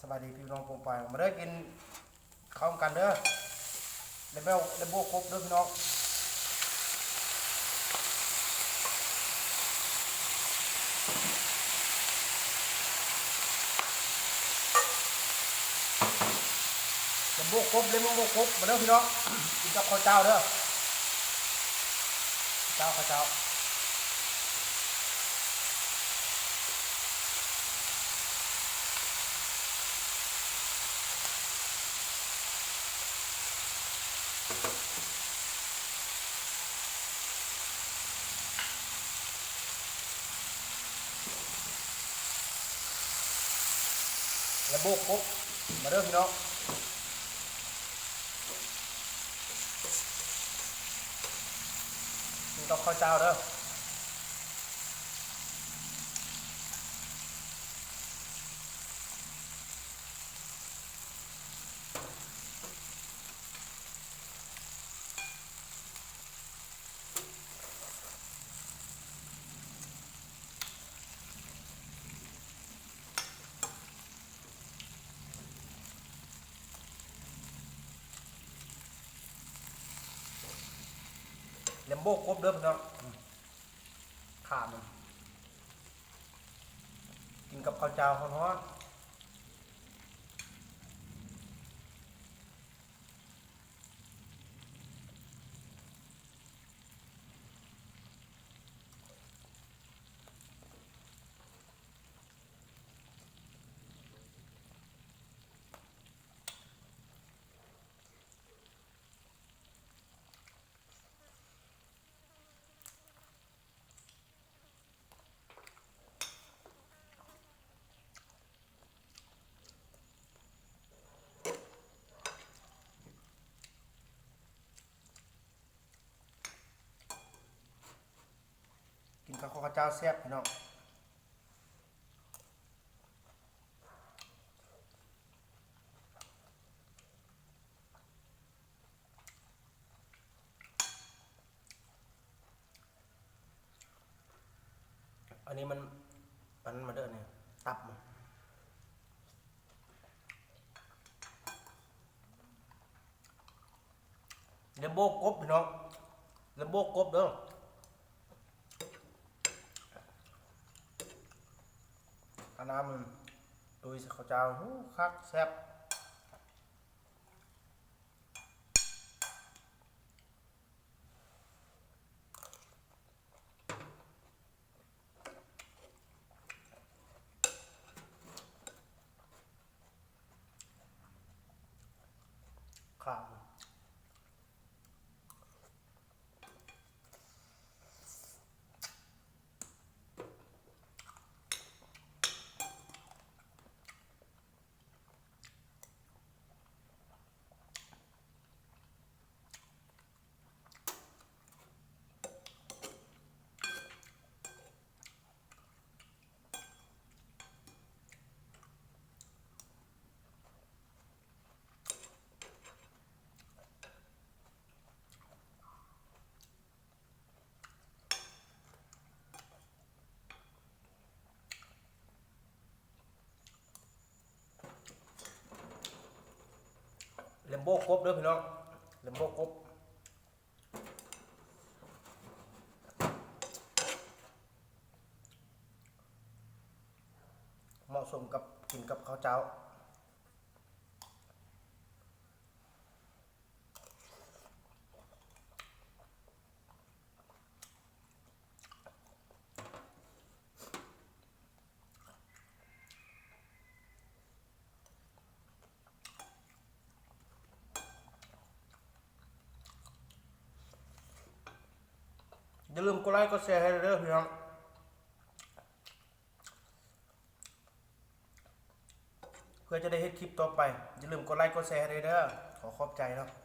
ສະບາຍດີພີ່ນ້ອງປ້ອງປາຍ ມາເດີ ກິນເຂົ້ານຳກັນເດີ ແລມໂບ ແລມໂບກົບເດີພີ່ນ້ອງ ແລມໂບກົບ ແລມໂບກົບ ມາເດີພີ່ນ້ອງ ກິນກັບເຂົ້າເຈົ້າເດີ ເຈົ້າ ເຂົ້າເຈົ້າ. ແລມໂບກົບ ມາເດີພີ່ນ້ອງ ກິນກັບເຂົ້າເຈົ້າເດີ. ແລມໂບກົບເດີພີ່ນ້ອງ ຂາມັນ ກິນກັບເຂົ້າເຈົ້າຮ້ອນໆ. ກິນກັບເຂົ້າເຈົ້າແຊບພີ່ນ້ອງ. ອັນນີ້ມັນ ອັນນັ້ນມາເດີ ອັນນີ້ຕັບມັນ ແລມໂບກົບພີ່ນ້ອງ ແລມໂບກົບເດີ ອັນນັ້ນມັນ ຕຸ້ຍໃສ່ເຂົ້າເຈົ້າ ໂອ້ ຄັກ ແຊບ. ແລມໂບກົບເດີພີ່ນ້ອງ ແລມໂບກົບ ເໝາະສົມກັບ ກິນກັບເຂົ້າເຈົ້າ. ຢ່າລືມກົດໄລ້ກົດແຊໃຫ້ເດີພີ່ນ້ອງ ເພື່ອຈະໄດ້ເຮັດຄລິບຕໍ່ໄປ. ຢ່າລືມກົດໄລ້ກົດແຊໃຫ້ເດີ ຂໍຂອບໃຈເນາະ.